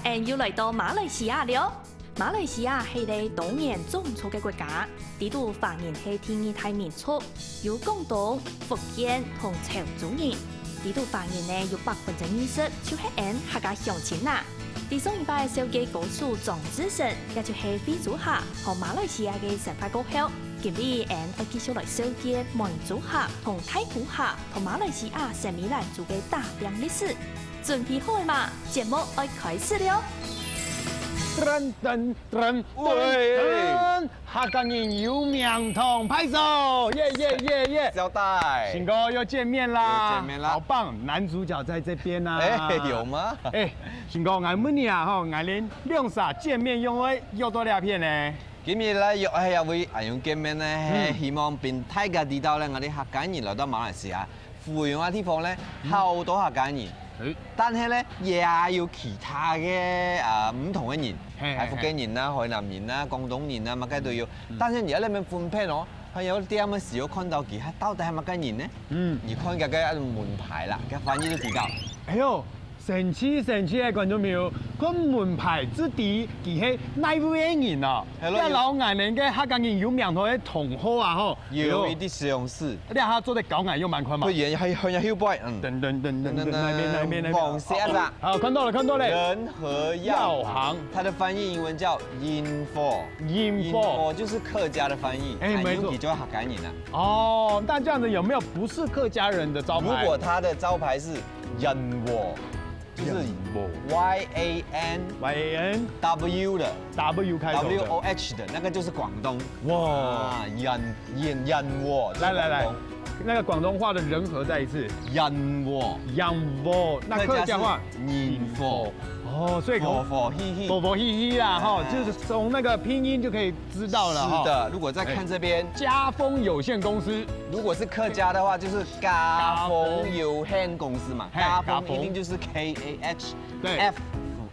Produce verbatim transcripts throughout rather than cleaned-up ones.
俺又來到馬來西亞了。馬來西亞係一個多元種族个國家，裡肚華人係第二大民族，有廣東、福建同潮州人。裡肚華人呢有百分之二十就係俺客家鄉親啦。在上一擺紹介歌手張智成，也就係惠州客同馬來西亞个生活過後，今日俺愛繼續來紹介滿洲客同大埔客同馬來西亞生美蘭州个打拚歷史。 準備好了嗎？節目愛開始了。噔噔噔喂噔，客家人有名堂，拍手，耶耶耶耶！小戴，新哥又見面啦，又見面啦。好棒，男主角在這邊啊。哎，有嗎？哎，新哥，𠊎問你啊，吼，𠊎等兩儕見面約會約到哪片呢？今日來約會啊，為恁樣見面呢，嗯，希望分大家知道咧，𠊎等客家人來到馬來西亞， 富榮个地方呢，好多客家人，但係呢，也有其他个啊毋同个人，係係係，福建人啊、海南人啊、廣東人啊，麼个都有。但係你愛恁樣分辨哦，還有點个時候看到佢，佢到底係麼个人呢？嗯，你看佢个門牌啦，佢翻譯都知道。哎喲， 神奇神奇个觀眾朋友，看門牌就知佢係哪位个人哦。係囉，這摎𠊎等个客家人有名堂个同好啊吼。有一點相似。這下做得教𠊎用慢快嘛？不，也還還要後背，嗯。等等等等等，那邊那邊那邊。往下啦。好，看到了看到了。仁和藥行，藥行，它的翻譯英文叫仁和。仁和，仁和就是客家的翻譯，哎，沒錯，就係客家人啊。哦，那這樣子有沒有不是客家人的招牌？如果它的招牌是仁和， 就是仁和，Y A N Y A N W的W開頭的W O H的那個就是廣東。哇，仁仁仁和，來來來，那個廣東話的仁和再一次。仁和，仁和，那客家話仁和。哦，所以和和氣氣，和和氣氣啦哈，就是從那個拼音就可以知道了哈。是的，如果再看這邊，家豐有限公司，如果是客家的話，就是家豐有限公司嘛，家豐一定就是 K A H。 對，F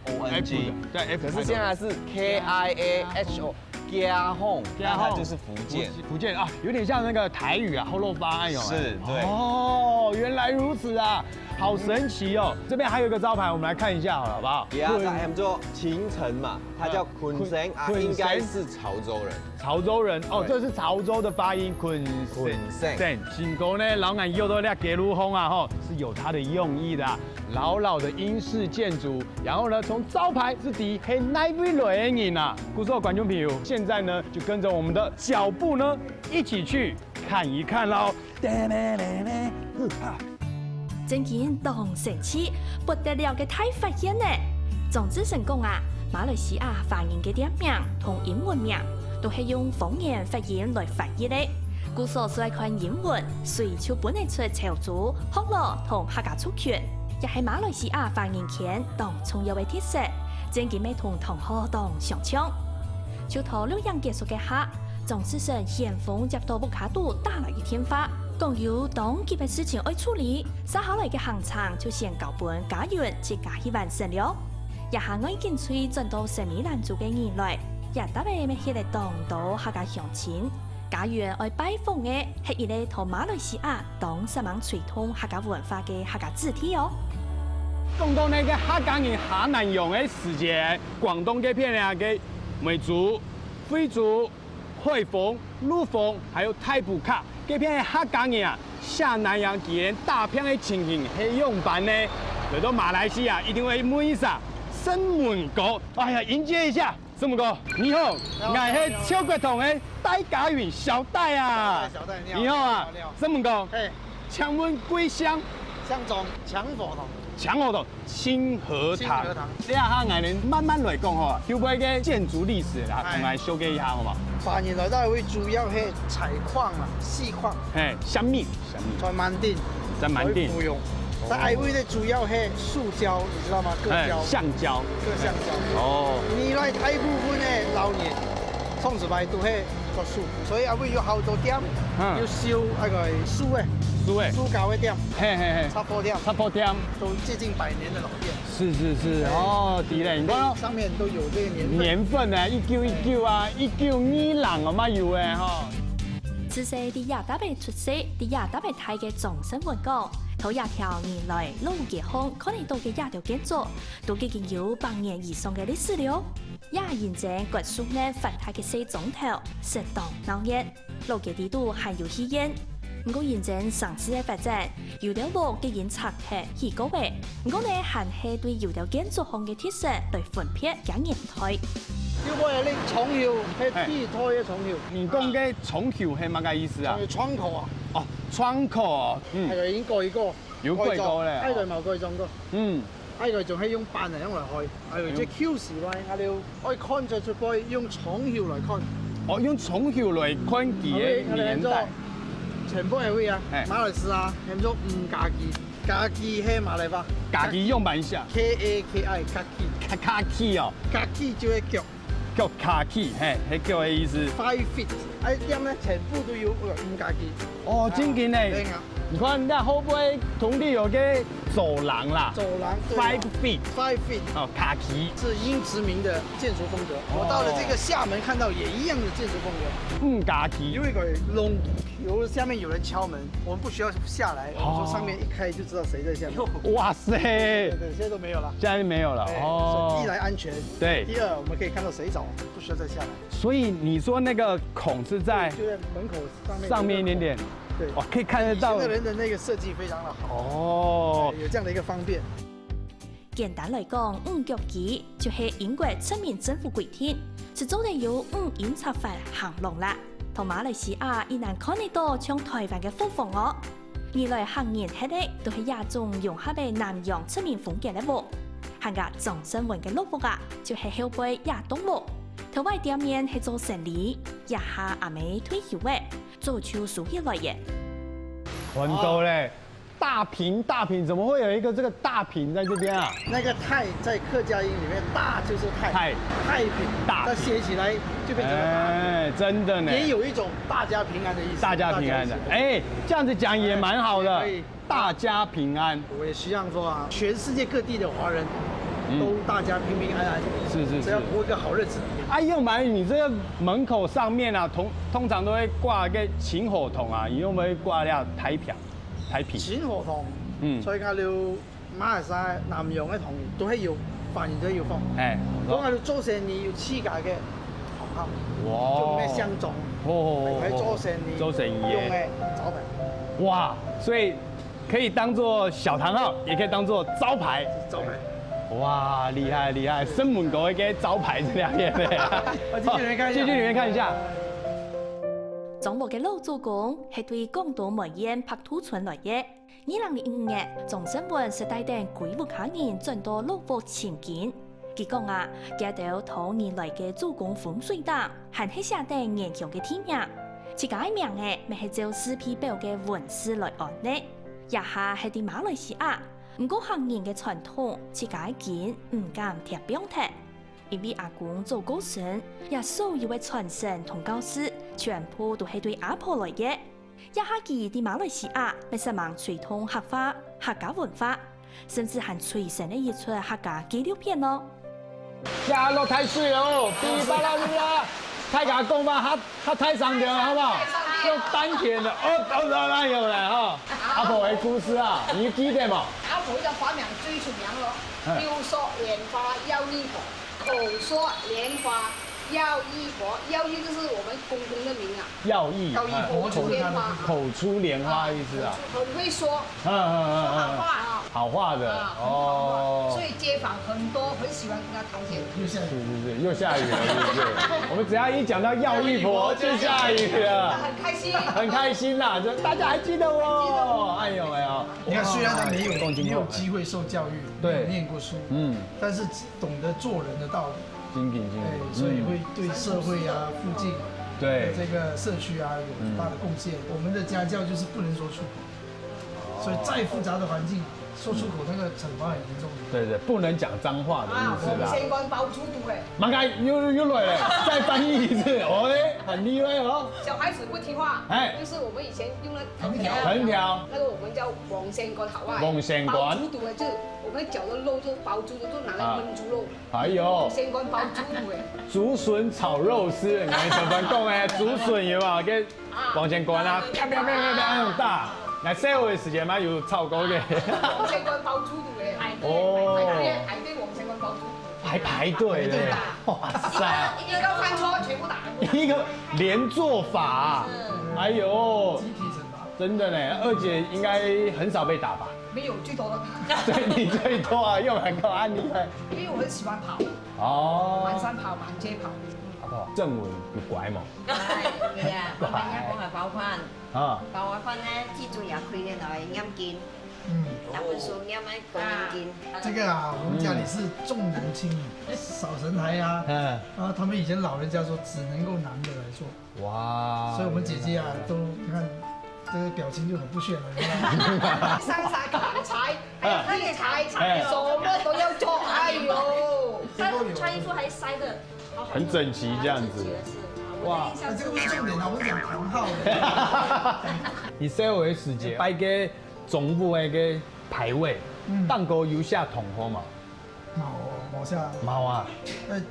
O N G，對，F。可是現在是 K I A H O，家豐，那它就是福建。福建啊，有點像那個台語啊，河洛話那種。是，對。哦，原來如此啊，好神奇哦！這邊還有一個招牌，我們來看一下好了，好不好？Yeah，它還做青城嘛，它叫鯤城啊，應該是潮州人。 潮州人哦，這是潮州的發音，鯤鯤城。城。新哥呢，摎𠊎約到這街路項啊，吼，是有它的用意的啊。老老的英式建築，然後呢，從招牌就知係哪位來个人啊。故所觀眾朋友，現在呢，就跟著我們的腳步呢，一起去看一看囉。 真經當神奇，不得了个大發現呢！張智成講啊，馬來西亞華人个店名同英文名都係用方言發音來翻譯个，故所就愛看英文，隨就分得出潮州、學老同客家族群，也係馬來西亞華人圈當重要个特色，真經乜同同學當相像。就在錄影結束个下， 張智成先鋒接到屋下肚打來个電話，講有當急个事情愛處理，續下來个行程就先交分嘉雲自家去完成了。這下愛緊追轉到生美蘭州个人來，這搭仔乜歇了當多客家鄉親。嘉雲愛拜訪个係一個在馬來西亞當煞猛推動客家文化个客家子弟哦。講到該个客家人下南洋个時節，廣東該片个梅州、惠州、 海豐、陸豐，還有大埔客，該片个客家人啊，下南洋佢等打拚个情形係仰般呢？來到馬來西亞，一定會問一聲，先問過。哎呀，迎接一下，先問過，你好，你好，𠊎係小國堂个戴嘉雲小戴啊。小戴，小戴，你好。你好啊，你好，你好。先問過，嘿。請問貴姓？姓張，強火堂。強火堂。 清河堂。清河堂。這下𠊎等慢慢來講吼，後背个建築歷史啦，哎。同𠊎紹介一下好無？華人來到位主要係採礦啊，錫礦。嘿，蝦米？蝦米？在墾丁。在墾丁。在芙蓉。在該位个主要係塑膠，你知道嗎？各膠。哎，橡膠。各橡膠。哦。你來大部分个老人，上一輩都係做樹，所以該位有好多店，嗯。有修那個樹个，樹个。樹膠个店。嘿嘿嘿。雜貨店。雜貨店。 都接近百年的老店。是是是，哎，哦，對咧，你看哦，上面都有這個年份。年份呢，一九一九啊，一九二零哦，嘛有誒吼。自細在這搭仔出世、在這搭仔大个張勝文講，在這條仁愛老街項看得到个這兜建築，都已經有百年以上个歷史了。這認真割樹仔、翻大个細庄頭，實當鬧熱。老街裡肚還有戲院，毋過認真城市个發展，有兜屋已經拆忒起過仔，毋過呢，還係對有兜建築項个特色來分別厥年代。又過來个長壽，係第一代个長壽。你講个長壽係麼个意思啊？長壽窗口啊。哦，窗口哦，嗯，還有已經改過，有改過咧。改裝，還有無改裝過？嗯，還有種係用板个，用來開，還有這舊時話，𠊎兜愛看這出背用長壽來看。哦，用長壽來看佢个年代。全部係位啊，馬來西亞，喊做五家居，家居係馬來話，家居用馬來西亞，K A K I，家居，家居哦，家居就係腳。 腳卡起，嘿，係腳个意思。Five feet，哎，這樣呢，全部都有五家居。哦，真个呢。對啊。你看，該後背同你有个走廊啦，走廊，對啊。Five feet。Five feet。哦，卡起。是英殖民的建築風格。我到了這個廈門，看到也一樣的建築風格。五家居。因為有人敲門，我們不需要下來，我們從上面一開就知道誰在下面。哇塞！對對，現在都沒有了。現在沒有了，哎，哦。所以第一來安全，對。第二，我們可以看到誰找，不需要再下來。所以你說那個孔是在，就在門口上面，上面一點點。對。哦，可以看得到。以前的人的那個設計非常的好。哦。對，有這樣的一個方便。簡單來講，五腳居就係英國殖民政府規定，係做得有五英尺闊行廊啦。 在馬來西亞已難看得到像臺灣个福房哦。原來客人歇个都係這種融合个南洋殖民風格个屋。還有張勝文个老屋啊，就係後背這棟屋。頭擺店面係做生理，這下阿姆退休咧，早就收起來咧。看到咧， 大坪，大坪，怎麼會有一個這個大坪在這邊啊？那個太在客家音裡面，大就是太，太，太平，大平。那寫起來就變成了大平。哎，真的呢。也有一種大家平安的意思。大家平安的，大家平安。哎，這樣子講也蠻好的。大家平安。可以。大家平安。我也希望說啊，全世界各地的華人都大家平平安安，嗯。是，是，是。只要過一個好日子。哎，又蠻，你這個門口上面啊，通，通常都會掛一個螢火蟲啊，你有沒有掛那個大坪？ 大坪。螢火蟲，嗯。所以講就馬來西亞南洋个同都係有反映在有方。哎，講啊，就做生意有自家个行號，哇。就毋係相撞，哦，哦，哦，還做生意，做生意个。用个招牌。哇，所以可以當做小堂號，也可以當做招牌。招牌。哇，厲害厲害！生門口一個招牌在那邊咧。啊，進去裡面看一下。進去裡面看一下。張屋个老祖公係對廣東梅縣白兔村來个。 二零零五年，張勝文係帶等歸屋下人轉到老屋尋根。佢講啊，這兜多年來个祖公風水頂，還係寫等原鄉个地名，自家个名仔乜係照字輩表个文字來安呢。這下係在馬來西亞，毋過客人个傳統，自家个根毋敢㧒放忒。因為阿公早過身，這所有个傳承同教示，全部都係對阿婆來个。 這下佢在馬來西亞乜煞猛推動客話、客家文化，甚至還催生了一齣客家紀錄片哦。呀，落大水了哦，噼里啪啦噼里啪啦，大家講話較，較大聲點，好不好？用丹田的，哦，哦，哦，哎呦，來哈。阿婆的故事啊，你記得嗎？阿婆个花名最出名咯，嗯。口說蓮花，要一口。 口說蓮花，要一婆，要一就是我們公公的名啊。要一，要一婆，哎，口出蓮花。口出蓮花意思啊。很會說，嗯，嗯，嗯，嗯。說好話啊。好話的，啊，很好話，哦。所以街坊很多很喜歡跟他談天。又下雨。是，是，是，又下雨了，是不是？我們只要一講到要一婆，就下雨了。很開心。很開心啦，就大家還記得我。還記得我。哎呦，哎呦。你看，雖然他沒有，沒有機會受教育，對。沒有念過書，嗯。 但是懂得做人的道理，真的，真的。哎，所以會對社會啊、附近的這個社區啊，有很大的貢獻。我們的家教就是不能說出口，所以再複雜的環境，說出口那個懲罰很嚴重的。對，對，不能講髒話的意思啦。啊，我們先關包出肚哎。馬上又，又來了，再翻譯一次，喂。很厲害哦。小孩子不听话，哎。就是我们以前用的藤条，藤条。那个我们叫黃線棍，好不好？黃線棍。包豬肚的，就是我们绞的肉，就包豬肚，就拿来焖豬肉。哎呦。黃線棍包豬肚的。竹筍炒肉絲，你们怎么讲哎？竹筍有没有？跟黃線棍啊，啪啪啪啪啪那种打。來，細个个時節嘛，有炒過个。黃線棍包豬肚的。哦。排隊，排隊，黃線棍包豬肚。 還排隊咧，哇塞！一个看錯，全部打。一个連坐法啊，哎呦，集體惩罚。真的呢，二姐应该很少被打吧？没有，最多的。对，你最多啊，又很高，啊，你很，因为我很喜欢跑，哦，满山跑，满街跑。阿婆，正文有乖嘛？对呀，慢慢讲啊，包括啊，包括呢，记住也训练了，眼睛。 嗯，他们说你要卖光金。这个啊，我们家里是重男轻女，少男孩啊。嗯，啊，他们以前老人家说只能够男的来做，哇，所以我们姐姐啊，都你看这个表情就很不屑了，你看。上山砍柴，还有劈柴，什么都要做，哎呦。他穿衣服还晒得很整齐这样子，哇，那这个不是重点啊，我们讲唐号的。你 sales 姐，摆个 中午个个排位，嗯，蛋糕有寫同好嘛？冇，冇寫。冇啊。呃，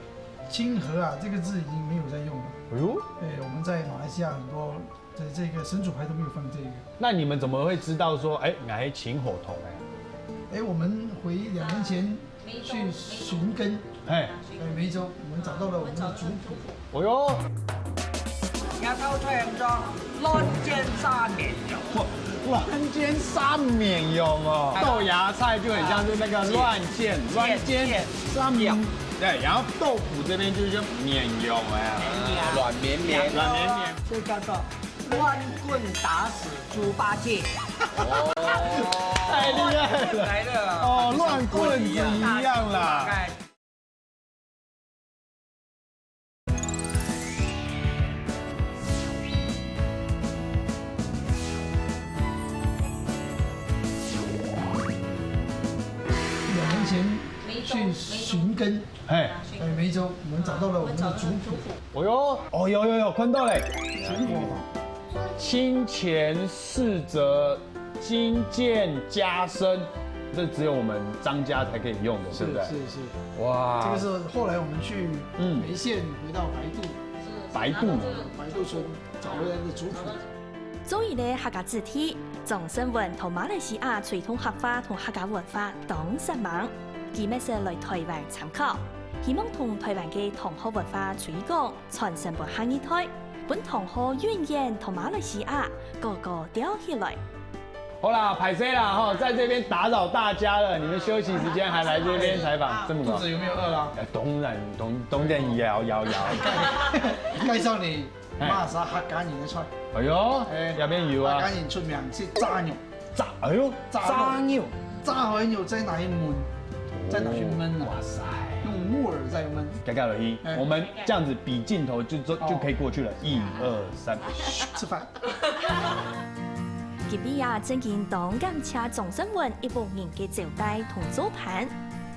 清河啊，这个字已经没有在用了。哎呦，哎，我们在马来西亚很多的这个神主牌都没有放这个。那你们怎么会知道说，哎，哪些请火同哎？哎，我们回两年前去寻根，哎，哎，梅州，我们找到了我们的族谱。 哦哟，這道菜叫做卵煎沙綿羊。哇，卵煎沙綿羊哦，豆芽菜就很像是那个卵煎，卵煎沙綿羊。对，然后豆腐这边就是绵羊哎，软绵绵，软绵绵。这叫做乱棍打死猪八戒。哦，太厉害了！来了，哦，乱棍子一样啦。 两年前去寻根，哎，哎，梅州，我们找到了我们的族谱。哦哟，哦，有有有，看到嘞。金钱四则金剑加身，这只有我们张家才可以用的，对不对？是是是。哇，这个是后来我们去梅县，回到白渡，白渡，白渡村找回来的族谱。作为个客家子弟，张胜文到马来西亚推动客话同客家文化当煞猛，佢乜識來台湾參考，希望同台湾个同好文化推廣， 傳承分下一代，分同好永遠同馬來西亞高高吊起來。好啦，歹勢啦哈，在这边打扰大家了，你们休息时间还来这边采访，这么高？肚子有没有饿啦？哎，当然，当，当然要，要，要。介绍你，哎，马来西亚客家人的菜。哎哟，哎，这边有啊。客家人出名是炸肉。 炸，哎呦，炸肉。炸肉。炸好以后再拿去焖，再拿去焖啊。哇塞。用木耳再焖。改改了一，哎。我们这样子比镜头就做，哦。就可以过去了。一二三，吃饭。今日啊，正經當感謝張勝文一屋人个招待同做伴。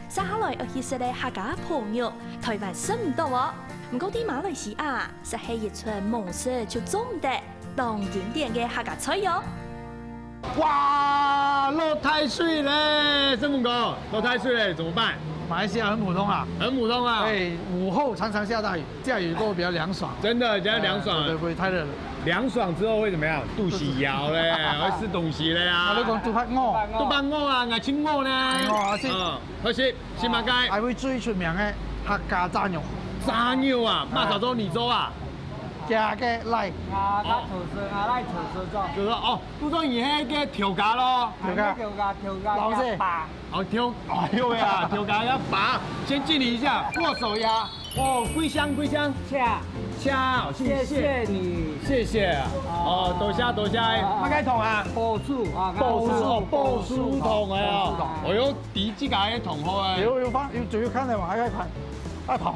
接下來愛去食个客家烰肉，台灣食毋到哦。毋過在馬來西亞，食係一出無食就做毋得，當經典个客家菜喲。 哇，落大水咧，勝文哥，落大水咧，怎么办？马来西亚很普通啊。很普通啊。哎，午后常常下大雨，下雨过后比较凉爽。真的，比较凉爽啊。哎，不会，不会太热了。凉爽之后会怎么样？肚屎枵咧，会吃东西咧啊。啊，你讲肚腹饿。肚腹饿啊，𠊎请我呢。哦，是。嗯，好吃，吃么个？还会最出名的客家炸肉。炸肉啊，马上做你做啊。加个来。啊，那厨师啊，来厨师做。就说哦， 都做你那个调咖咯。调咖。调咖，调咖，老师。哦，调，哎呦喂啊，调咖要拔，先敬礼一下，握手呀。哦，跪香，跪香。谢。谢，谢谢你。谢谢啊。哦，多谢，多谢。啊，啊，啊。那个桶啊。宝树啊，宝树，哦，宝树桶哎呀。宝树桶。哦哟，第几个个桶好哎。有，有放，有，就有看到嘛，那个桶，那桶。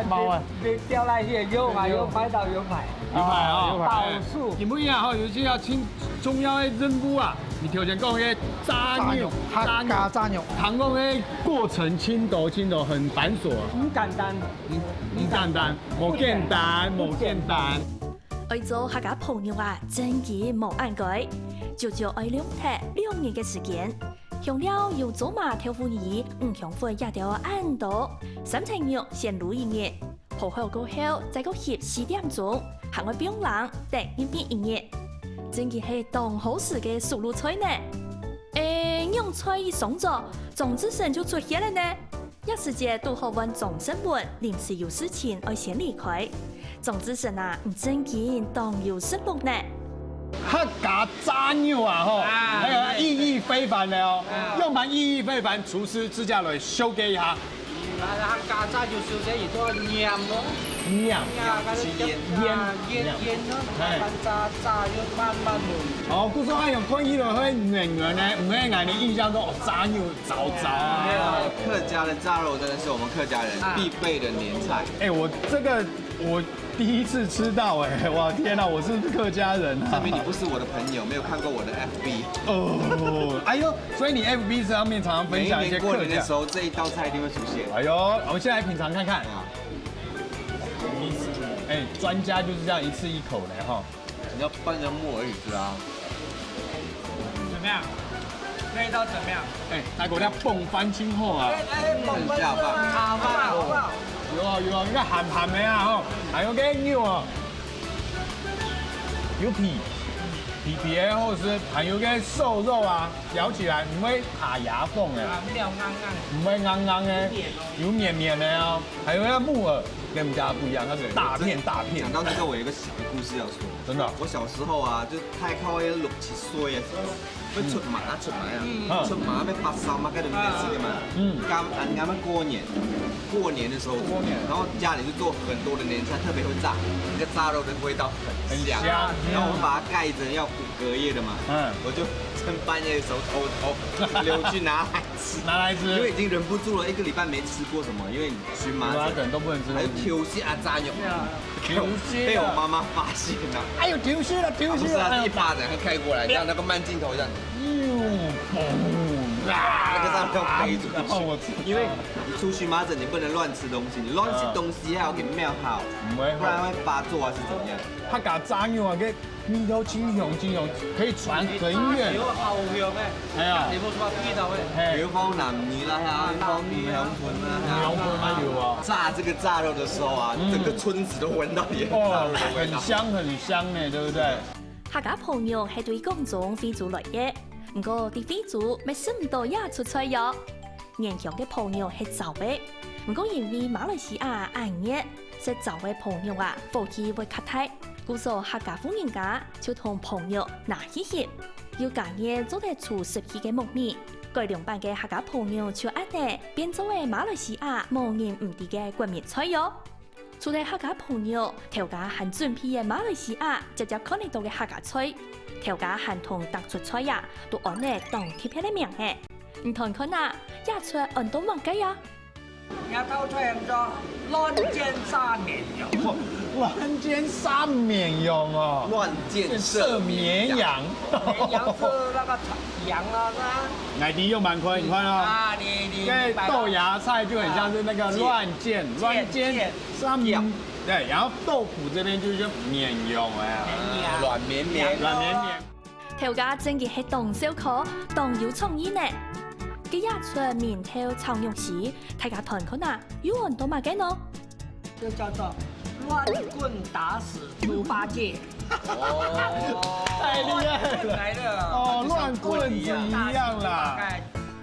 冇啊。你，你掉下去，有啊，有拍到，有拍。有拍啊。有拍。宝树。你们也好，有些要请重要的任务啊。你頭先講个炸肉，炸肉，客家炸肉。聽講个過程真多真多，很繁瑣啊。毋簡單。毋，毋簡單，無簡單，無簡單。愛做客家爿肉啊，正經無恁該，足足愛用忒兩日个時間。香料有芝麻、豆腐乳、五香粉這兜恁多，三層肉先滷一日， 烰好過後，再過翕四點鐘，還愛放冷，等入味一日。正經係當耗時个手路菜呢。欸，仰菜一上桌，莊志成就出現了呢。這時節堵好換莊勝文，臨時有事情愛先離開。莊志成啊，你正經當有食箔呢。客家炸肉啊，吼，啊，還有意義非凡的哦，啊。用蠻意義非凡，廚師自家來紹介一下。 啊，客家炸肉燒成一段鹽咯。鹽。鹽，係鹽。啊，鹽，鹽咯，嘿。慢慢炸，炸又慢慢滷。哦，故所還有關於了會軟軟呢，毋會讓你印象中，哦，炸肉燥燥啊。沒有，客家的炸肉真的是我們客家人必備的年菜。欸，我這個，我第一次吃到，欸，哇，天哪，我是不是客家人啊？證明你不是我的朋友，沒有看過我的F B。哦，哎喲，所以你F B上面常常分享一些客家。每一年過年的時候，這一道菜一定會出現。哎喲，我們先來品嚐看看。啊。欸，專家就是這樣一次一口的哈。你要拌成木耳魚子啊。怎麼樣？味道怎麼樣？欸，大哥，你放番青後啊。欸，欸，放番青啊。很下飯。好不好？好不好？有啊，有啊，你看鹹鹹的啊，吼，還有个肉啊，有皮，皮皮的，或者是還有个瘦肉啊，咬起來毋會卡牙縫欸。啊，沒有硬硬。毋會硬硬欸，有綿哦。有綿綿的哦。還有那木耳，跟我們家不一樣，它是大片大片。講到這個，我有一個小故事要說。真的哦？我小時候啊，就大概六七歲的時候， 會出馬，出馬啊，嗯。出馬，會發燒嘛，該種東西的嘛。嗯。剛，啊，你看過年，過年的時候，過年。然後家裡就做很多的年菜，特別會炸，那個炸肉的味道很香。很香。然後我們把它蓋著，要隔夜的嘛。嗯。我就趁半夜的時候偷偷溜去拿來吃。拿來吃。因為已經忍不住了，一個禮拜沒吃過什麼，因為蕁麻疹。蕁麻疹都不能吃東西。還有丟失啊，炸肉。對啊。 丟失了。被我媽媽發現了。哎喲，丟失了，丟失了。啊，不是啊，一巴掌就蓋過來，這樣那個慢鏡頭這樣子。哎喲，嘣啊！那個是要飛出去。然後我吃。因為你出蕁麻疹，你不能亂吃東西，你亂吃東西還要給廟號，嗯。不會。不然會發作啊，是怎麼樣？客家炸肉啊，該味道真香真香，可以傳很遠。有好香欸。哎呀。你有什麼味道欸？嘿。有放南乳啦，還有放五香粉啦，五香粉嘛有啊。炸這個炸肉的時候啊，嗯。整個村子都聞到你的炸肉的味道。哦，很香很香呢，對不對？客家烰肉係對廣東惠州來个，毋過在惠州乜食毋到這出菜喲。 原鄉个烰肉係燥个，毋過因為馬來西亞恁熱，食燥个烰肉啊，火氣會較大，故所客家婦人家就同烰肉拿去翕，又加熱做得出十幾个木耳，改良版个客家烰肉就恁呢變做了馬來西亞無人毋知个國民菜喲。 除了客家烰肉，頭家還準備个馬來西亞輒輒看得到个客家菜，頭家還同逐出菜啊，都安了當特別个名仔。你聽看啊，這出安到麼个啊？這道菜安到亂箭射綿羊。哇，亂箭射綿羊哦！亂箭射綿羊。射綿羊。綿羊是那個羊啊，是吧？𠊎知又蠻快，你看啊。啊，你，你，該豆芽菜就很像是那個亂箭，亂箭。 上面，對，然後豆腐這邊就是綿羊哎呀，軟綿綿。軟綿綿。頭家正經係當笑科，當有創意呢。該這出麵頭炒肉絲，大家聽看啊，又安到麼个呢？這叫做亂棍打死豬八戒。哦，太厲害了。亂棍來的哦。哦，亂棍子一樣啦。大概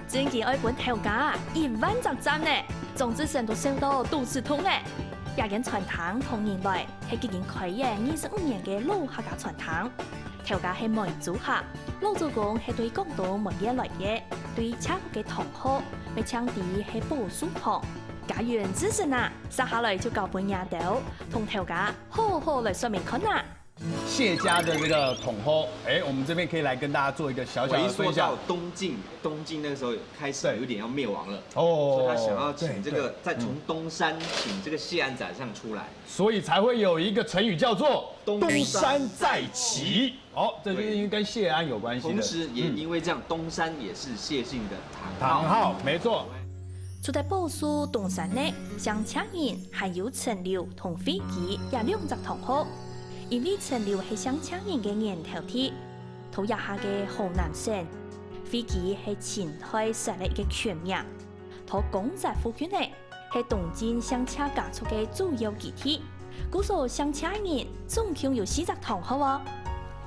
正經愛分頭家一萬隻讚呢，莊志成都笑到肚屎痛呢。這間餐廳同年來係已經開業二十五年个老客家餐廳。頭家係梅州客，老祖公係對廣東梅縣來个，對輒屋个堂號，乜稱佢係寶樹堂。家園知識啊，接下來就交分若兜，同頭家好好來說明看啊。谢家的这个统后，哎，我们这边可以来跟大家做一个小小的分享。我一说到东晋，东晋那个时候开始有点要灭亡了，哦，所以他想要请这个，对，对，再从东山请这个谢安宰相出来，所以才会有一个成语叫做东山再起。哦，这就是因为跟谢安有关系的。同时也因为这样，东山也是谢姓的堂号。堂号，没错。除了保守东山呢，姓谢人還有陳留同惠基這兩隻堂號。 因為陳留係姓謝人个源頭地，在這下个河南省，惠基係清代設立一個全名，在江浙附近呢，係東晉姓謝家族个主要基地。故所姓謝人總共有四隻堂號哦。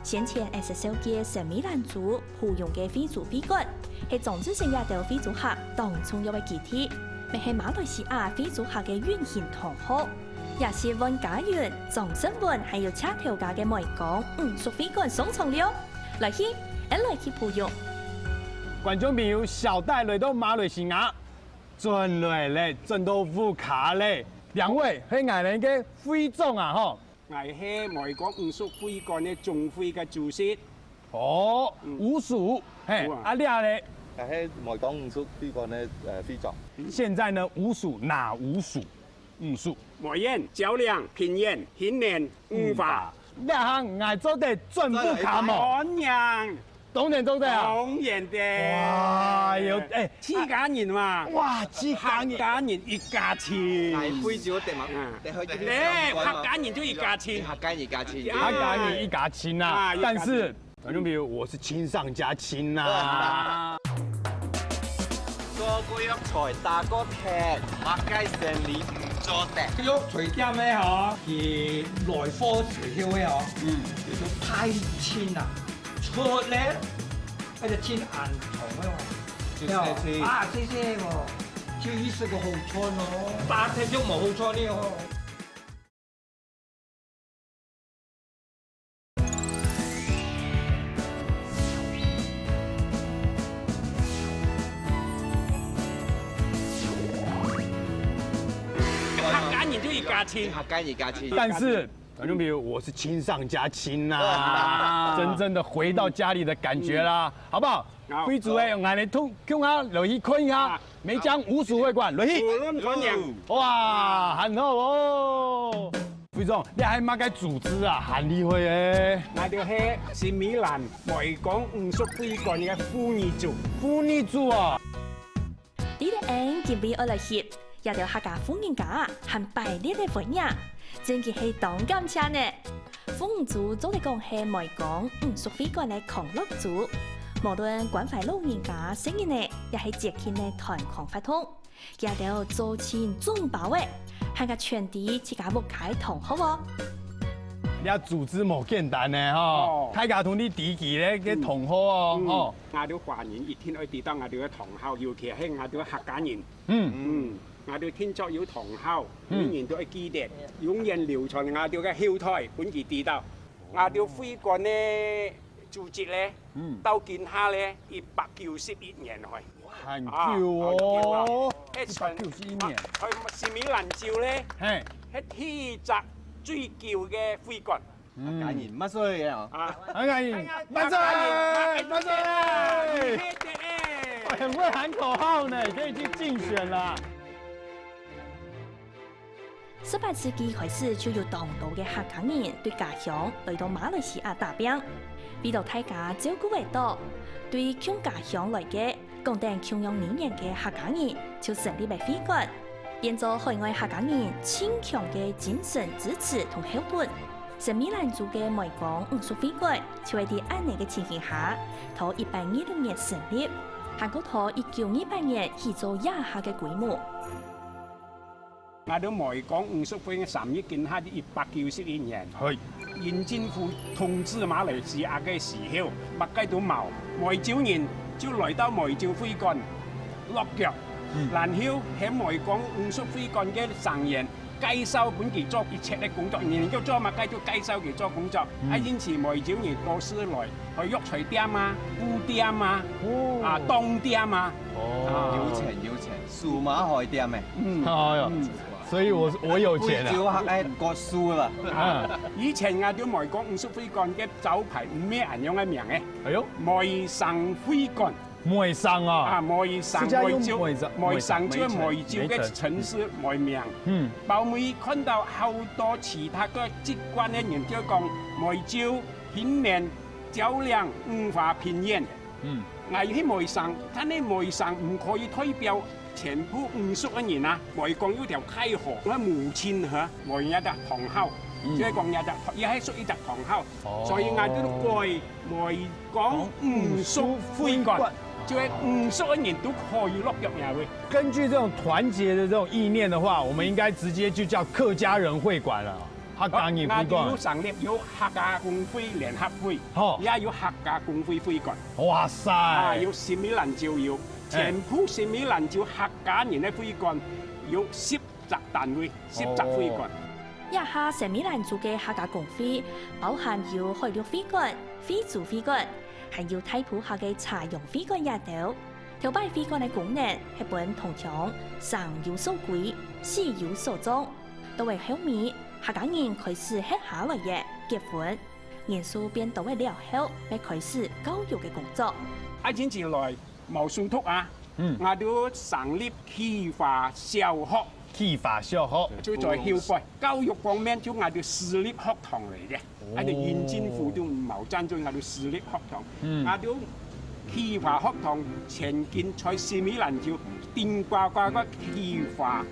先前𠊎介紹个神秘蘭州 芙蓉个惠州會館，係張志成這兜惠州客當重要个基地，乜係馬來西亞惠州客个隱形同好。也係萬家雲、張勝文還有謝頭家个梅崗五叔會館上場了。來去，𠊎來去芙蓉。觀眾朋友，小戴來到馬來西亞，轉來咧，轉到屋下咧。兩位係𠊎等个會長啊，吼。 𠊎係梅崗五叔會館个總會个主席。哦，嗯。五叔，嘿，有啊。啊，這咧？𠊎係梅崗五叔會館个，呃，會長。現在呢，五叔哪五叔？五叔。梅縣、蕉嶺、平原、興寧、五華。五華。這下𠊎做得轉屋下無？當然。 當然做得啊。當然的。哇，有，哎，自家人嘛。哇，自家人。客家人一家親。來惠州的嘛，嗯。對，對，客家人就一家親。客家人一家親。啊。客家人一家親啊，啊，一家親。但是，觀眾朋友，我是親上加親啊。做過藥材打過鐵，麼个生理毋做得？藥材店个吼，佢來貨時候个吼，嗯。佢就太輕啊。 出咧，該隻盡硬重个哦。就細細。啊，細細个哦，就一息个好賺哦，打忒就無好賺了哦。客家人就一家親。客家人一家親。但是 觀眾朋友，我是親上加親吶，啊。真正的回到家裡的感覺啦，嗯。好不好？好。會長欸，𠊎等同，共下來去看一下，啊。梅崗五叔會館，來去。無論歡迎。哇，很好哦。會長，你係麼个組織啊？很厲害欸。𠊎就係神秘蘭梅崗五叔會館个婦女組。婦女組啊。 知得𠊎今晡日愛來翕，這兜客家婦人家還擺列个婚姻，真經係當感謝呢。婦女組做得講係梅崗五叔會館个康樂組，無論關懷老人家、細人仔，也係節慶个團康活動，佢兜做盡眾包仔，還較全知自家屋下个同學哦。這組織無簡單呢吼，哦。大家同你知佢个同學哦，嗯。吼。 𠊎兜華人一定愛知道𠊎兜个同好，尤其係𠊎兜客家人。嗯。嗯，𠊎兜定著有同好，嗯。每人都愛記得，永遠流傳𠊎兜个後代，分佢知道。𠊎兜會館个組織咧，嗯。到今下咧，一百九十一年去。很久哦。啊，很久啊。一百九十一年。啊，係米蘭州咧，嘿。係第一隻最久个會館。 嗯。客家人，萬歲啊！啊。客家人，萬歲！客家人，萬歲！哎，很會喊口號呢，可以去競選啦。十八世紀開始就有當多个客家人對家鄉來到馬來西亞打拚，為著大家照顧會著，對共家鄉來个 講等共樣語言个客家人就成立了會館，變做海外客家人盡強个精神支持同後盾。神秘蘭州个梅崗五叔會館就係在恁仔个情形下，在一八二六年成立，還過在一九二八年起做這下个規模。 𠊎兜梅崗五叔會个成立今下一百九十一年。係。英政府統治馬來西亞个時候，麼个都無，梅州人就來到梅州會館落腳，嗯。然後係梅崗五叔會館个成員介紹分佢做一切个工作，人要做麼个就介紹佢做工作。嗯。啊，因此梅州人多數來，去藥材店啊、布店啊、哦。啊、當店啊。哦。啊。有錢，有錢，數碼海店欸。嗯。哎喲。嗯。所以我我有钱啊。非洲客个國術啦。嗯，以前啊，就梅江五叔會館个招牌毋係恁樣个名誒，哎呦，梅生會館。梅生啊，啊，梅生，是叫用梅州，梅生，梅生就係梅州个城市梅名。嗯，包尾看到好多其他个籍貫个人就講梅州、雲南、蕉嶺、五花、平原。 嗯，𠊎去梅生，但係梅生毋可以代表全部五叔个人啊。梅江有條大河，𠊎母親河，梅也隻塘口，嗯，就係講也隻，也係屬於隻塘口，哦，所以𠊎就改梅江五叔會館，就係五叔个人都可以落腳那位。根据這種團結的這種意念的話，我們應該直接就叫客家人會館了。 客家人會館。𠊎，𠊎有成立有客家公會聯合會，好，也有客家公會會館。哇塞！啊，有西米蘭州有，哎，全部西米蘭州客家人个會館有十隻單位，十隻會館。哦，這下西米蘭州个客家公會，包含有海陸會館、惠州會館，還有大埔客个茶陽會館這兜。頭擺會館个功能係分同鄉生有所歸，死有所葬。 到了後尾，客家人開始歇下來个結婚，人數變多了後，乜開始教育个工作。愛情起來無書讀啊，嗯，𠊎就成立啟華小學。啟華小學。就在後背，教育方面就𠊎就私立學堂來个。 𠊎兜縣政府都無贊助，𠊎兜私立學堂，嗯，𠊎兜啟華學堂曾經在西米蘭州頂呱呱个啟華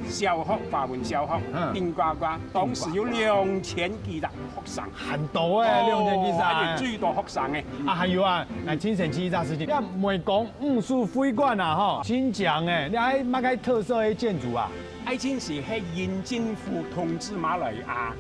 小學，華文小學，嗯，頂呱呱，當時有兩千幾隻學生。很多欸，哦，兩千幾隻欸。𠊎兜最多學生欸。啊，還有啊，來，親身去一隻事情，你看梅江五叔會館啊，吼，真靚欸，你還有麼个特色个建築啊？ 愛情時係英政府統治馬來亞，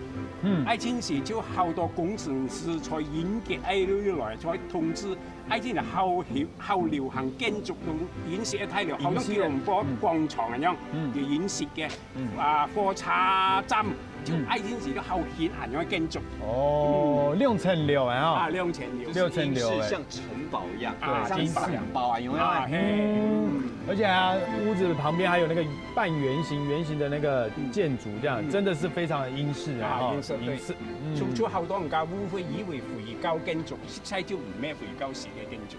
嗯，愛情時就好多工程師在英國愛來在統治，愛情時好流好流行建築都英式个大樓，好像吉隆坡廣場恁樣，嗯，有英式个，嗯，啊，火車站，就愛情時都好興恁樣个建築。哦，六層樓啊，哈，啊，六層樓。六層樓欸。就是英式像城堡一樣，啊，像城堡一樣。城堡啊，有沒有？啊，嘿。嗯，而且啊，屋子旁邊還有那個 半圓形、圓形的那個建築，這樣，嗯，真的是非常的英式啊，啊，哈，英式，對。英式，嗯。就，就好多人家誤會以為回教建築，實在就毋係回教式个建築。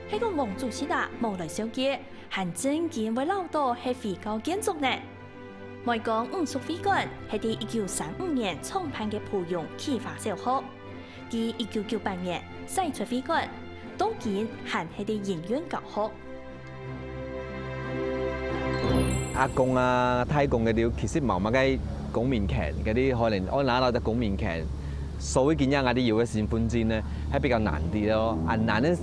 係講黃主席啊，無來紹介，還真經會恅著係回教建築呢。梅江五叔會館係在一九三五年創辦个芙蓉啟華小學，在一九九八年徙出會館，到今還係在營運教學。 阿公啊、太公該兜其實無麼个公民權，該兜可能愛拿到个公民權，所以今日𠊎兜有个身份證呢，還比較難啲咯。啊，難个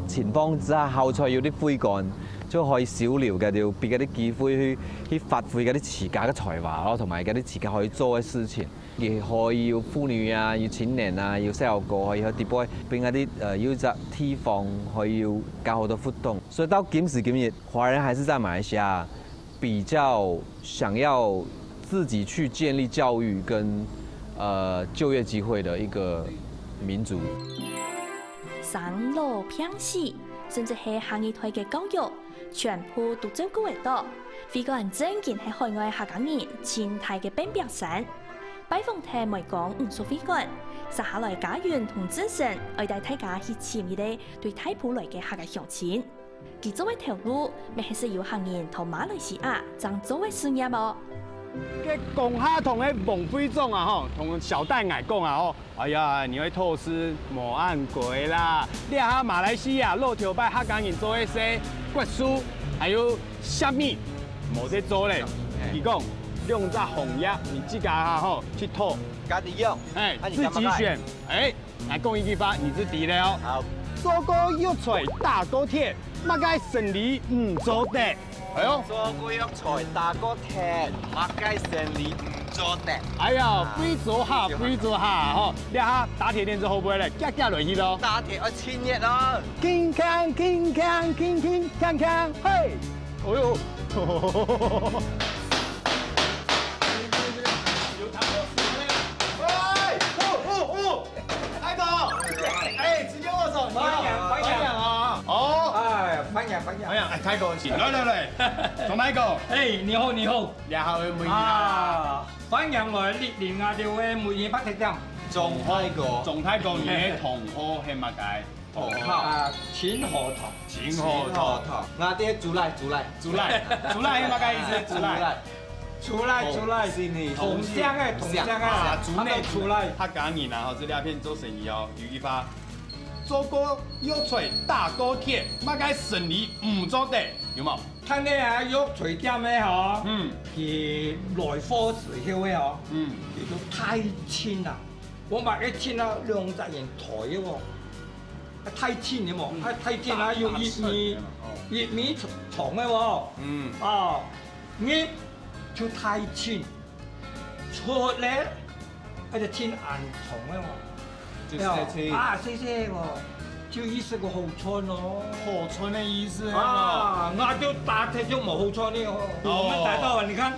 情況之下，好彩有兜會館，就可以收留該兜，畀該兜機會去，去發揮該兜自家个才華咯，同埋該兜自家可以做个事情。 也可以有婦女啊，有青年啊，有細路哥，可以去底背，分佢兜，呃，有一隻地方可以有較好个活動。所以到今時今日，華人還是在馬來西亞比較想要自己去建立教育跟，呃，就業機會的一個民族。生老病死，甚至係下一代个教育，全部都照顧得到。會館真經係海外客家人盡大个變壁山。 拜訪忒梅江五叔會館，接下來嘉雲同志成愛帶大家去尋一個對大埔來个客家鄉親。佢做个頭路，乜係識有客人到馬來西亞正做个事業哦。該講下同个王會長啊吼，同小戴𠊎講啊吼，哎呀，你會偷師莫恁鬼啦！這下馬來西亞老頭擺客家人做个事，國術，還有 蝦米，無得做咧。嘿。佢講，兩隻行業，你自家哈吼去討。家己用。哎，啊，你自己選。哎，來講一句話，你就知了哦。好。做過藥材打過鐵，麼个生理毋做得？哎喲。做過藥材打過鐵，麼个生理毋做得？哎呀，啊，非洲哈，非洲哈，吼，這下打鐵電子好不好咧？遽遽落去咯。打鐵愛千日咯。 鏗鏘，鏗鏘，鏗鏗，鏘鏘，嘿！哎喲！有糖豆豉嗎？哎，哦，哦，哦！海哥，哎，直接握手，你好，歡迎，歡迎。歡迎啊！哦，哎，歡迎，哎呀，哎，大哥，請，來來來，鍾大哥，哎，你好你好，你好，歡迎啊。啊，歡迎來蒞臨𠊎兜个每日白鐵店。鍾大哥，鍾大哥，你个同學係麼个？同學。啊，秦河同。秦河同。秦河同。𠊎兜豬倈，豬倈。豬倈，豬倈係麼个意思？豬倈。豬倈，豬倈，同鄉个，同鄉个，啊，豬倈，豬倈。客家人啊，吼，這兩片做生意哦，有一句話，做過藥材打過鐵，麼个生理毋做得，有無？ 看你啊，藥材店个吼，嗯。佢來貨時候个吼，嗯。佢就大秤啊，𠊎買个秤啊，兩隻人抬个哦，啊，大秤个無，嗯。啊，大秤啊，有一米，大，大尺个嘛，哦。一米長个哦，嗯。哦，你就大秤，出來，啊，就秤恁重个哦。 就細細。啊，細細个，就意思个好賺哦。好賺个意思啊。啊，𠊎兜打鐵就無好賺个哦。哦。𠊎兜打到，你看。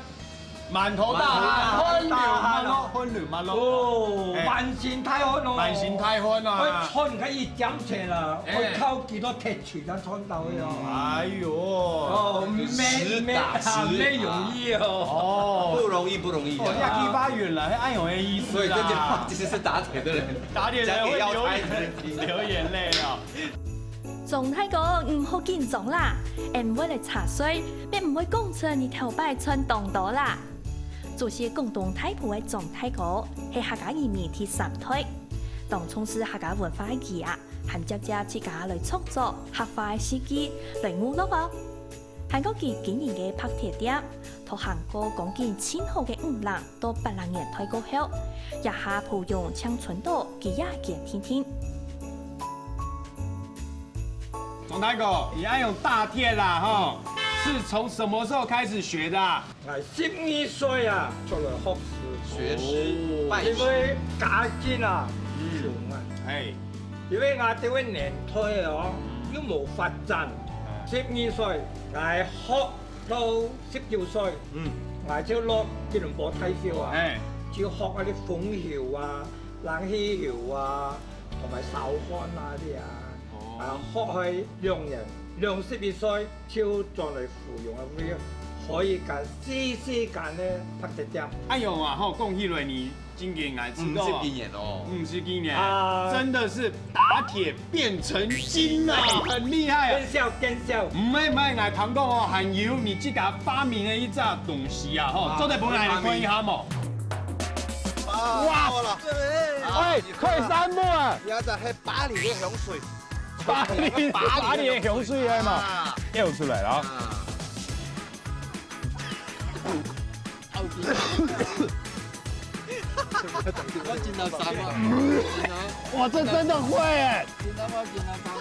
滿頭大汗，汗流滿額，汗流滿額。哦，哎。滿身大汗哦。滿身大汗啊。愛賺个一點錢啊，哎。愛靠幾多鐵錘 才賺到个哦。哎喲。哦，沒，實打實。沒，沒容易哦。哦。不容易，不容易啊。哦，那地方原來還有个意思啊。所以這句話其實是打鐵的人，打鐵的人會流，講給要猜的人聽的。流眼淚啊。鍾大哥，毋好緊張啦，𠊎會來查稅，也毋會講出你頭擺賺當多啦。做事廣東大埔个鍾大哥，係客家移民第三代，當重視客家文化个佢啊， 還輒輒自家來創作客話个四句來娛樂哦。還過佢經營个白鐵店，都行過光景盡好个五零到八零年代過後，這下毋知正存到幾下間定定。鍾大哥，你愛用打鐵啦，吼，是從什麼時候開始學的啊？ 𠊎十二歲啊，出來學師。學師，哦。拜師。因為家境啊，嗯。窮啊。嘿。因為𠊎兜个年代哦，嗯。又無發展。哎。十二歲，𠊎學到十九歲，嗯。𠊎就落吉隆坡大學啊，哎。就學該兜縫繡啊、冷氣繡啊，同埋燒飯啊這啊。哦。啊，學開兩年，兩十一歲 就轉來芙蓉个位，開一間細細間个白鐵店。哎喲啊，吼，講起來呢，真个𠊎知道啊。五十幾年哦。五十幾年，啊。真的是打鐵變成金啊，很厲害啊。見笑，見笑。毋係，毋係，𠊎聽講哦，還有你自家發明个一隻東西啊，吼，啊，做得分𠊎來看一下無？啊，哇，好了。哎，快三步啊！你要在黑巴黎个香水。 巴黎，巴黎个香水个嘛，啊。又出來了啊。啊。我真的啥嘛？哇，這真的會耶！真的嗎？真的啥嘛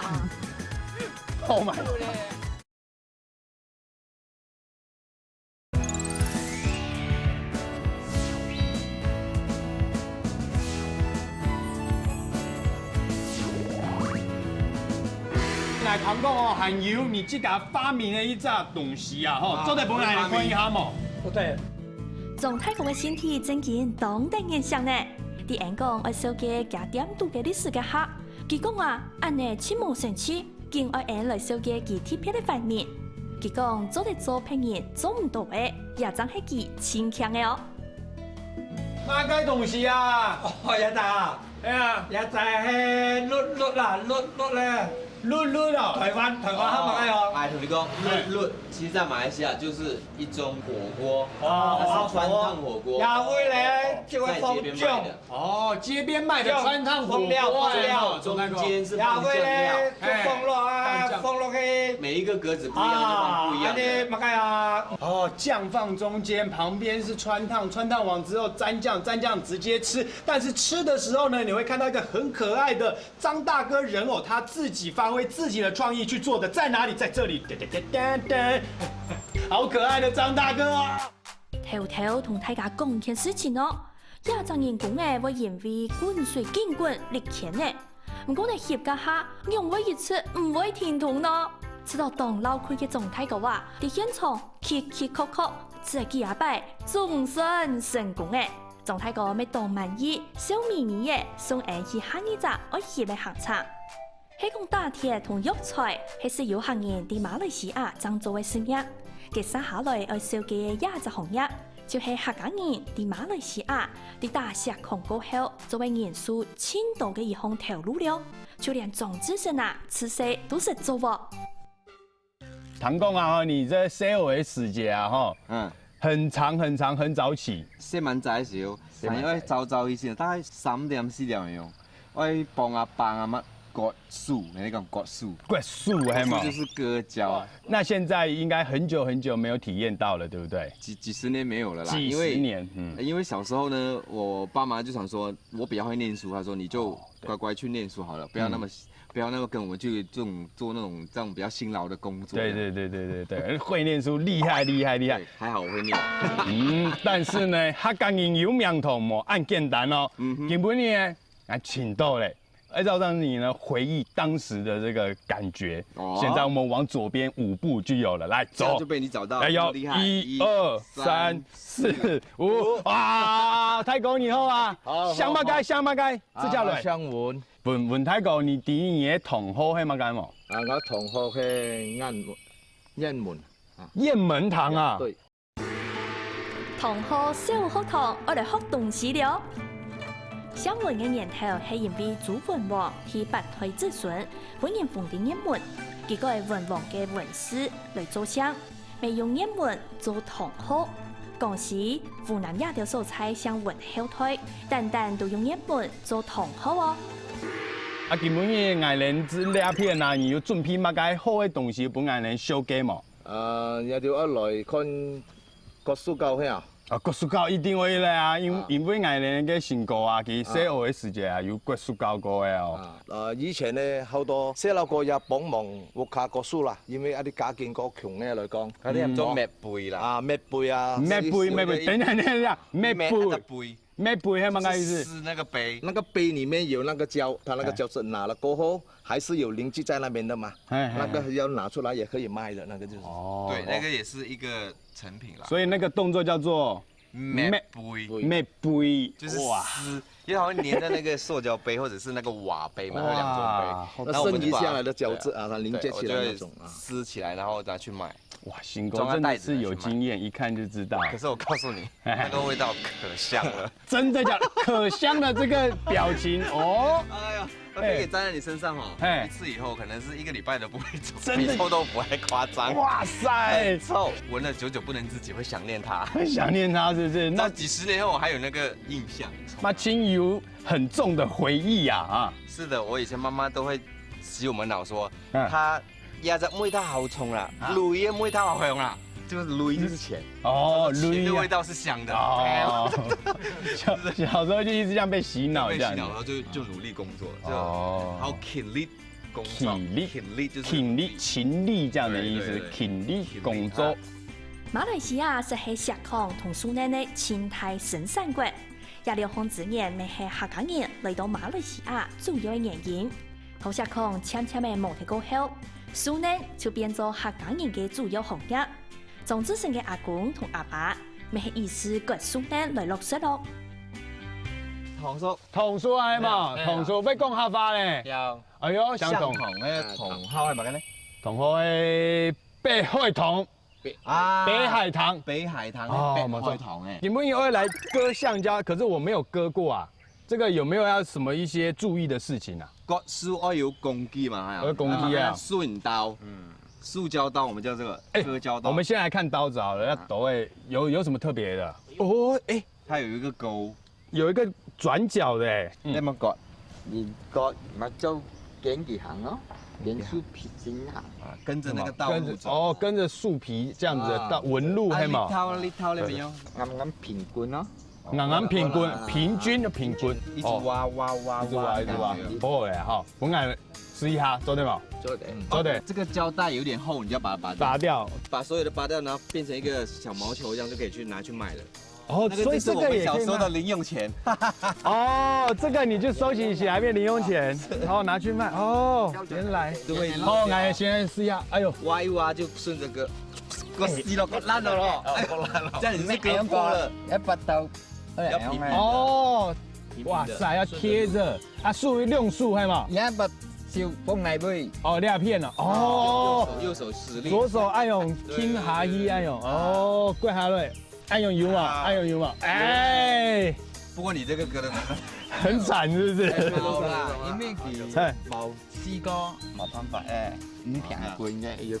？Oh my！來，唐哥哦，還有你自家發明个一隻東西啊，吼，啊，做得分𠊎來看一下無？對。鍾大哥个身體正經當得人惜呢，在𠊎講愛紹介厥店肚个歷史个下，佢講啊，恁呢盡無生趣。 緊愛𠊎來紹介佢特別个發明。佢講做得做別人做毋到个，也正係佢盡慶个哦。麼个東西啊？哦，這隻啊，哎呀，這隻係甪甪啦，甪甪咧。甪甪哦。台灣，台灣喊麼个哦？哎，同你講，甪甪，其實在馬來西亞就是一種火鍋，哦，它是川燙火鍋，也會咧，就會放醬。在街邊賣的。 哦，街邊賣的川燙火鍋，哦，中間是放醬料，也會咧，就放落啊，哎，放落去。每一個格子不一樣，就放不一樣的。啊，恁呢麼个啊？哦，醬放中間，旁邊是川燙，川燙完之後沾醬，沾醬直接吃。但是吃的時候呢，你會看到一個很可愛的張大哥人偶，他自己發揮自己的創意去做的，在哪裡？在這裡，噔噔噔噔噔，好可愛的張大哥啊！ 偷偷同大家講一件事情哦，這隻人工仔會因為滾水緊滾裂開呢。毋過呢，翕該下仰會一直毋會停動呢？試著當漏氣个鍾大哥啊，在現場硞硞硞硞，試幾下擺，總算成功了。鍾大哥乜當滿意，笑瞇瞇仔，送𠊎去下一隻愛翕个行程。係講打鐵同藥材，係實有客人在馬來西亞正做个事業。接下來愛紹介个這隻行業，就係客家人在馬來西亞，在打石礦過後，做个人數盡多个一項頭路了。就連張志成啊，自細都識做哦。 聽講啊，你這細个時節啊，吼，嗯，很長很長，很早起。細吂仔个時候，還愛早早一些，大概三點四點鐘，愛幫阿爸阿媽割樹，你講割樹，割樹係嗎？割樹就是割膠。那現在應該很久很久沒有體驗到了，對不對？幾幾十年沒有了啦，幾十年，因為，嗯，因為小時候呢，我爸媽就想說，我比較會念書，他說你就乖乖去念書好了，不要那麼不要那麼跟我們去這種做那種這樣比較辛勞的工作。對對對對對對，會念書，厲害厲害厲害。對，還好我會念。嗯，但是呢，客家人有名堂無恁簡單哦。嗯哼。今晡日呢，啊，請到咧，愛照讓你呢回憶當時的這個感覺。哦。現在我們往左邊五步就有了，來走。這樣就被你找到，哎呦，厲害！一二三四五，哇，大哥你好啊，好，姓麼个？好，好。姓麼个？這叫來。啊，姓文。 文文大哥，你知你个堂號係麼个無？啊，𠊎堂號係雁門，雁門。雁門堂啊？對。堂號小學堂，愛來學東西了。姓文个源頭係因為周文王係八代子孫，分人封在雁門，佢改文王个文氏來做姓。 乜用雁門做堂號。當時，湖南這兜所在姓文後代，單單都用雁門做堂號哦。啊，今晡日𠊎等這片啊，你有準備麼个好个東西分𠊎等紹介無？呃，也就愛來看割樹膠係啊。啊，割樹膠一定會來啊，因，啊。因為𠊎等个新哥啊，佢細个个時節啊，有割樹膠過个哦。啊，呃，以前呢，好多細佬哥也幫忙屋下割樹啦，因為啊，你家境較窮个來講， 佢等做麥背啦。啊，麥背啊，麥背，麥背，等一下，等一下，麥背，麥背。麥背係麼个意思？就是那個杯。那個杯裡面有那個膠，它那個膠質拿了過後，還是有零件在那邊的嘛。嘿，嘿，那個要拿出來也可以賣的，那個就是。哦。對，那個也是一個成品啦。所以那個動作叫做 麥背。麥背。就是哇。撕，因為它會黏在那個塑膠杯或者是那個瓦杯嘛，它有兩種杯。哇，好，那我們就把，剩餘下來的膠質啊，它凝結起來那種啊。對，我就會撕起來，然後拿去賣。哇，新哥真的是有經驗，裝在袋子拿去賣。一看就知道。可是我告訴你，那個味道可香了。真的假的？可香的這個表情哦。哎呀， 它可以粘在你身上哦，嘿。一次以後可能是一個禮拜都不會走，真的。比臭豆腐還誇張。哇塞！很臭，聞了久久不能自己，會想念它。會想念它，是不是？那那幾十年後我還有那個印象。那親友很重的回憶呀，啊。是的，我以前媽媽都會洗我們腦說，嗯。它壓着味道好重啦，啊。鐳的味道好香啦，就是鐳就是錢。哦，鐳啊。錢的味道是香的。哦。小，小時候就一直這樣被洗腦這樣子。被洗腦，然後就，就努力工作，就哦。好勤力工作，勤力，勤力就是勤力，勤力這樣的意思，對，對，對。勤力工作。勤力啊。馬來西亞實係錫礦同樹奶个盡大生產國，這兩項資源乜係客家人來到馬來西亞主要个原因。 投石礦漸漸个無忒過後，樹奶就變做客家人个主要行業。張志成个阿公同阿爸，乜係以時割樹奶來落實咯。桐樹。桐樹係嘛？係啊，係啊。桐樹會講客話咧。有。哎喲，相同。相同个桐號係麼个呢？桐號係北海桐。 北，啊，北海堂。北海堂，哦，北海堂欸。沒錯。今晡日我要來割橡膠，可是我沒有割過啊。這個有沒有要什麼一些注意的事情啊？割樹愛有工具嘛，還有，有工具啊。啊，樹刀，嗯，塑膠刀，我們叫這個，欸，割膠刀。我們先來看刀子好了，要刀欸，有，有什麼特別的？哦，欸，它有一個鉤，有一個轉角的欸。嗯。那麼割，你割，那就跟佢行咯，跟樹皮筋行。啊，跟著那個道路走。跟著，哦，跟著樹皮這樣子的道，啊。紋路，啊，係嘛？你頭，你頭那邊有。啱啱平均咯。啱啱平均，平均的平均。一直挖，哦。挖，挖，挖，一直挖，一直挖。好欸，好，我來試一下，做得嗎？做得。做得。這個膠帶有點厚，你就要把它拔掉。拔掉。把所有的拔掉，然後變成一個小毛球，這樣就可以去拿去賣了。 哦，那個就是我們小時候的零用錢。所以這個也可以，也可以。哦，這個你就收集起來變零用錢，然後拿去賣。哦，原來。對。哦，來，先試一下。哎喲。挖一挖就順著割，割死了，割爛了咯。哦，割爛了。哎喲，這樣你是割過了。要把刀，哎，要平平的。哦，平平的。哇塞，要貼著。啊，樹，用樹，係嘛？你要把就放哪位？哦，兩片啊，哦，右手右手使力，左手愛用輕下去，愛用，哦，跪下來，愛用油啊，愛用油啊，哎，不過你這個割得很慘是不是？好啦，因為佢哎，無試過，無辦法，哎，你平均个要。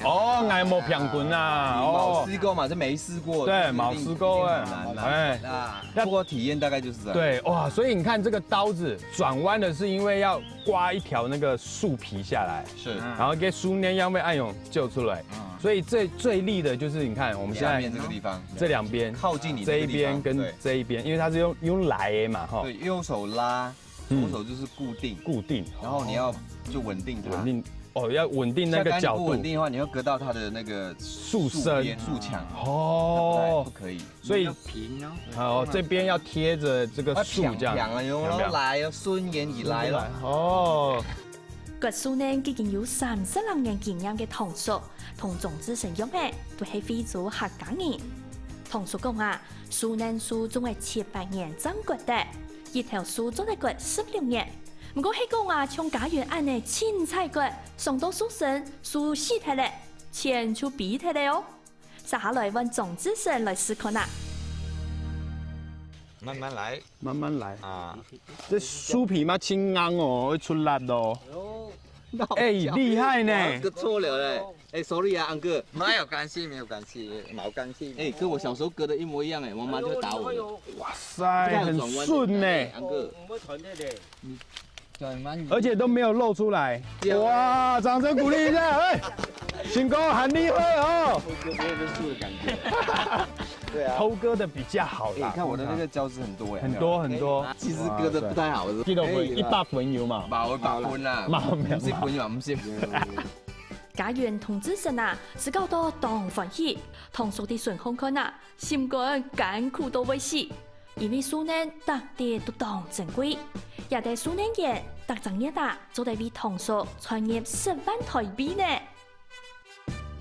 哦，𠊎無平均啊，你哦無，試過嘛，就沒試過，對，一定無試過啊，一定很難啦。哎。啊，不過體驗大概就是這樣。對，哇，所以你看這個刀子轉彎的是因為要刮一條那個樹皮下來，是，然後給樹葉因為愛用救出來，嗯，所以最最利的就是你看我們現在下面這個地方，這兩邊，靠近你這一這個地方邊跟對這一邊，因為它是用用拉的嘛，哈，對，右手拉，嗯左手就是固定，固定，然後你要就穩定它。穩定哦，要穩定那個角度像剛剛你不穩，定的話，你會割到它的那個樹身邊、樹牆，哦不，可以。所以平哦。哦這邊要貼著這個樹這樣，要平平啊，用平平來哦，順延而來咯。哦，割樹呢已經有三十零年經驗个唐叔，同鍾志成樣仔，都係惠州客家人。唐叔講啊，樹呢樹總係七八年正割得，一頭樹做得割十六年。毋過係講啊，像家園恁仔清採割，上到樹身，樹死忒了，錢就飛忒了哦。接下來換鍾志成來試看啊。慢慢來慢慢來，啊，這樹皮嘛真硬哦，會出力哦。哎，厲害呢！割錯了嘞！哎，sorry啊，安哥。沒有關係，沒有關係，沒有關係。哎，跟我小時候割的一模一樣哎，我媽就會打我的。哇塞，很順呢，安哥，轉彎，而且都沒有露出來。對啊哇，掌聲鼓勵一下，哎，成功，很厲害哦。我有樹的感覺。對啊。偷割的比較好啦。哎，你看我的那個膠質很多哎，很多很多，其實割的不太好，是幾多分？一百分有嘛？吧，我一百分啦。嘛，沒有五十分嘛，五十分。家園同志成啊，自搞到當歡喜，唐叔在身項看啊，心肝艱苦到會死。因為樹呢，逐滴都當珍貴，這兜樹呢園，逐隻月啊，做得為唐叔賺入十萬台幣呢。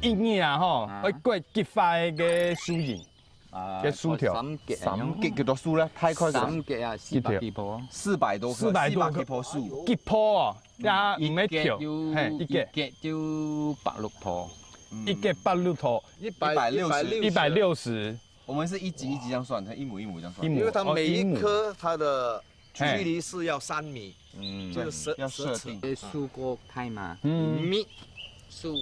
一日啊，吼，啊會割幾塊个樹仁，啊个樹條三格，三格幾多樹呢？太快了，三格啊，四百幾棵。四百多棵，四百多棵四百幾棵樹。幾棵哦，呀，毋係條，有嘿，一格，一格就百六棵。一格百六頭，一百六十，一百六十，我們是一級一級這樣算，它一模一模這樣算。一模因為它每一哦一模棵它的距嘿离是要三米，嗯，就是要設定。這樹過大嘛，嗯密樹，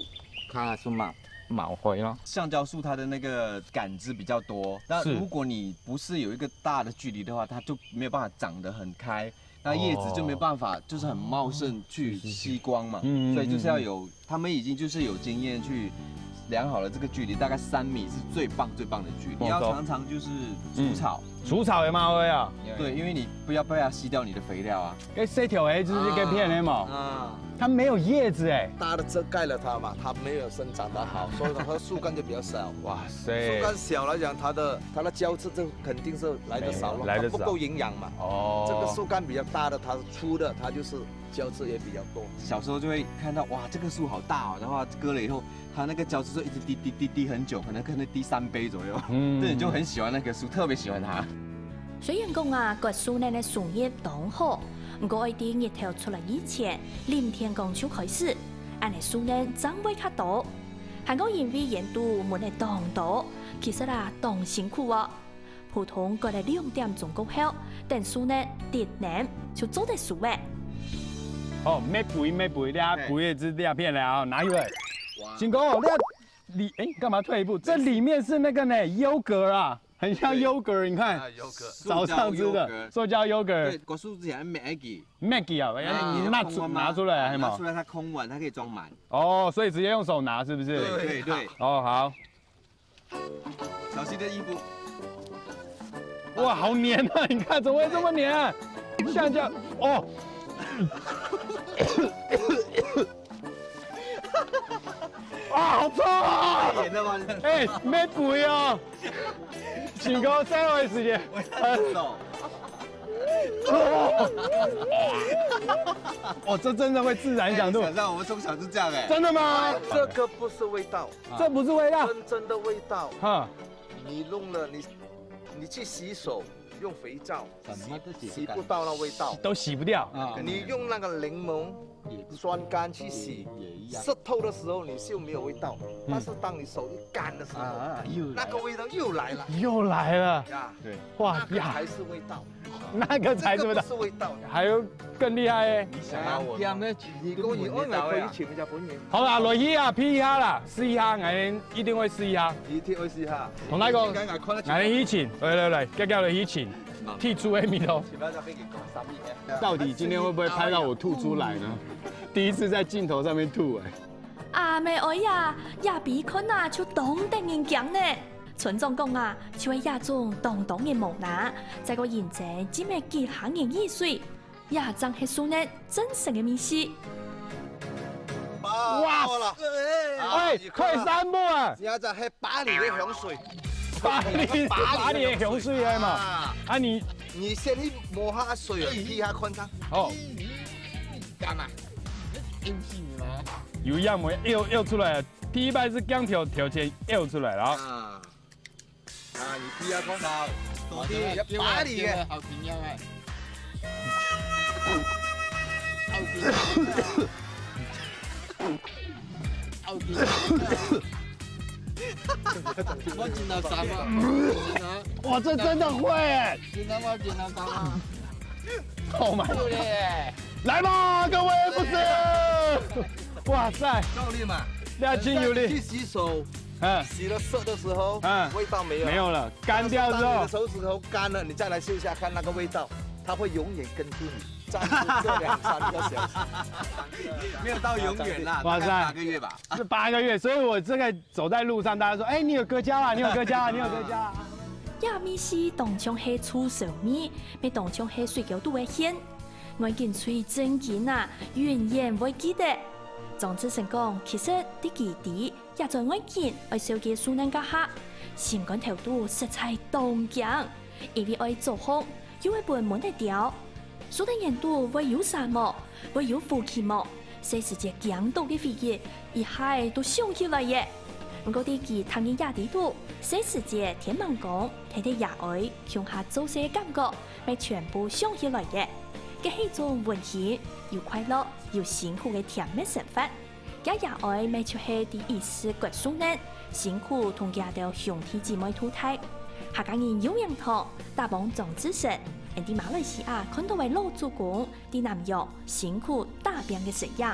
它樹毛毛會咯。橡膠樹它的那個感枝比較多，那是如果你不是有一個大的距離的話，它就沒有辦法長得很開，那葉子就沒辦法就是很茂盛去吸光嘛，嗯嗯嗯所以就是要有，他們已經就是有經驗去量好了這個距離，大概三米是最棒最棒的距離。你要常常就是除草，除草个嘛會啊，對，因為你不要被它吸掉你的肥料啊。該細條个就是該片个嘛，啊，它沒有葉子哎，大的遮蓋了它嘛，它沒有生長得好，所以它的樹幹就比較少。哇树塞，幹小來講，它的它的膠質就肯定是來得少了，沒有來得少它不夠營養嘛。哦，這個樹幹比較大的，它粗的，它就是膠質也比較多。小時候就會看到哇，這個樹好大哦，然後割了以後，它那個膠質就一直滴滴滴滴很久，可能可能滴三杯左右。嗯對，你就很喜歡那個樹，特別喜歡它。雖然講啊，割樹呢个收入當好，毋過愛在日頭出來以前，臨天光就開始，恁呢樹呢正會較多。還過因為園肚蚊仔當多，其實啊當辛苦哦。普通割了兩點鐘過後，等樹呢跌冷就做得收了。哦，玫瑰玫瑰，這玫瑰也是這片了啊，拿一位，成功，那裡哎幹嘛退一步？這裡面是那個呢，優格啊，很像優格，你看啊，優格。早上吃的塑膠優格對，割樹之前搣一支，，Maggie 啊，哎拿出拿出來，係嘛拿出？來它空碗，它可以裝滿。哦，所以直接用手拿，是不是？對對，哦，好。小心的衣服。哇，好黏啊！你看，怎麼會這麼黏啊？橡膠哦，啊，好臭啊！演的嗎？哎，玫瑰哦，成功，最後一時間。我要走。哦，這真的會自然響度，想象我們從小就這樣哎。真的嗎？這個不是味道，這不是味道，真正的味道，哈，你弄了你你去洗手用肥皂，什麼都洗洗不到那味道。都洗不掉。啊，你用那個檸檬酸柑去洗，濕透的时候你就没有味道，但是当你手一干的时候，啊，又来了，那个味道又来了又来了，呀，哇呀，那个才是味道，那个才是味道这个不，是味道。还有更厉害哎。你想要我吗？你讲你安排可以请人家分你。好啦，落去啊，P一哈啦，试一下，俺们一定会试一下。你听我试一下，同那个刚刚看到俺们一起，来来来，刚刚的一起，剔除的味道。请不要再被给搞三一。到底今天会不会拍到我吐出来呢？第一次在镜头上面吐哎。阿妹哀呀，這比看啊就當得人驚呢。村長講啊，就係這種當當个無拿，再過認真浸了幾下年雨水，這正係樹奶真實个味緒。哇了，哎，快三步啊！你要在黑巴黎的香水，巴黎，巴黎的香水来嘛。啊，啊你你先去摸下水啊，踢下看看。哦，硬气吗？有一样没有又又出来了。第一拜是刚调调前又出来了啊。啊，啊，你踢下看。到你要巴黎耶，好听呀哎，好听，好听。我真的啥嘛？真的，哇，这真的会哎！真的我真的啥嘛？好嘛，对嘞。来吧，各位不死。哇塞，够力嘛。廖金有力，去洗手，嗯，洗了色的时候，嗯味道没有，没有了，干掉之后当你的，手指头干了，你再来试一下看那个味道，它会永远跟住你，站住这两三个小时。没有到永远啦，哇塞大概八个月吧。是八个月，所以我这个走在路上，大家说，哎，你有哥家啊，你有哥家啊，你有哥家啊。這味緒當像係臭餿味，乜當像係水餃肚个芡。外景吹真緊啊，永遠會記得。張志成講，其實在佢知，這轉外景愛紹介樹奶該下，心肝頭肚實在當驚，因為愛做好，又愛分蚊仔叮。樹奶眼肚會有蛇無？會有狐狸無？細時節驚到个回憶，一下都想起來耶。毋過在佢踏入這底肚，細時節天猛公，跈等爺哀共下做事个感覺，乜全部想起來耶。該係一種溫馨，又快樂，又辛苦个甜蜜生活。厥爺哀乜就係在一時割樹奶，辛苦同厥兜兄弟姊妹渡大。客家人有名堂，打幫張志成，𠊎在馬來西亞看到个老祖公，在南洋辛苦打拚个身影。